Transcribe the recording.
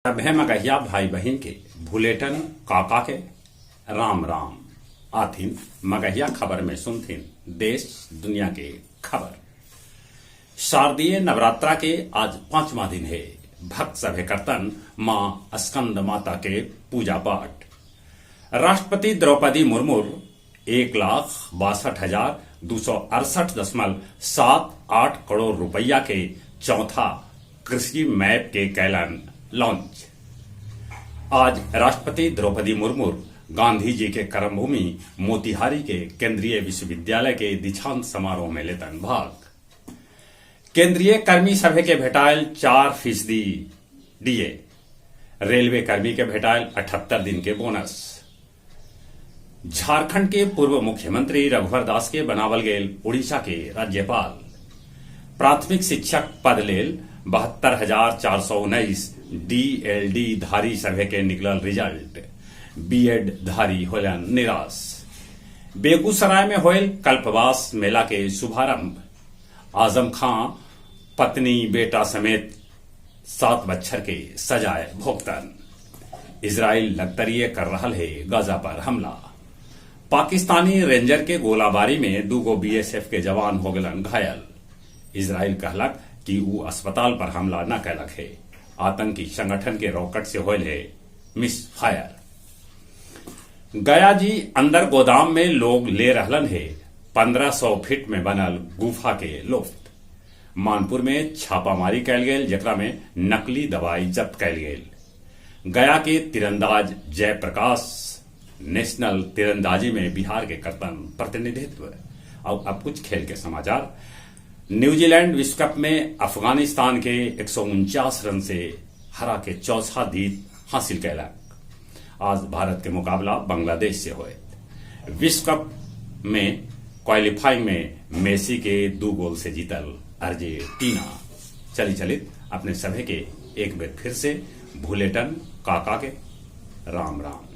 सभे मगहिया भाई बहिन के भुलेटन काका के राम राम। आथिन मगहिया खबर में सुनथिन देश दुनिया के खबर। शारदीय नवरात्रा के आज पांचवा दिन हे। भक्त सभे करतन मां स्कंद माता के पूजा पाठ। राष्ट्रपति द्रौपदी मुर्मू 1,62,268.78 करोड़ रुपया के चौथा कृषि मैप के कैलन लॉन्च। आज राष्ट्रपति द्रौपदी मुर्मू गांधी जी के कर्मभूमि मोतिहारी के केंद्रीय विश्वविद्यालय के दीक्षांत समारोह में लेतन भाग। केंद्रीय कर्मी सभे के भेटायल 4% डीए। रेलवे कर्मी के भेटायल 78 दिन के बोनस। झारखंड के पूर्व मुख्यमंत्री रघुवर दास के बनावल गेल उड़ीसा के राज्यपाल। प्राथमिक शिक्षक पद लेल 72,419 डीएलडी धारी सभे के निकलल रिजल्ट। बीएड धारी होलन निराश। बेगूसराय में होयल कल्पवास मेला के शुभारंभ। आजम खां पत्नी बेटा समेत 7 बच्छर के सजाए भुगतन। इजराइल लगतरिये कर रहल है गाजा पर हमला। पाकिस्तानी रेंजर के गोलाबारी में दूगो बीएसएफ के जवान हो गलन घायल। इजराइल कहलक कि ऊ अस्पताल पर हमला न कैलक है। आतंकी संगठन के रॉकेट से होयल है मिस फायर। गया जी अंदर गोदाम में लोग ले रहलन है 1500 फीट में बनल गुफा के लुफ्त। मानपुर में छापामारी कैल गेल जेकरा में नकली दवाई जब्त कैल गेल। गया के तीरंदाज जयप्रकाश नेशनल तीरंदाजी में बिहार के करतन प्रतिनिधित्व। और अब कुछ खेल के समाचार। न्यूजीलैंड विश्व कप में अफगानिस्तान के 149 रन से हरा के चौथा जीत हासिल कैलक। आज भारत के मुकाबला बांग्लादेश से होयत। विश्व कप में क्वालिफाइंग में मेसी के 2 गोल से जीतल अर्जेंटीना। चली चलित अपने सभे के एक बेर फिर से भुलेटन काका के राम राम।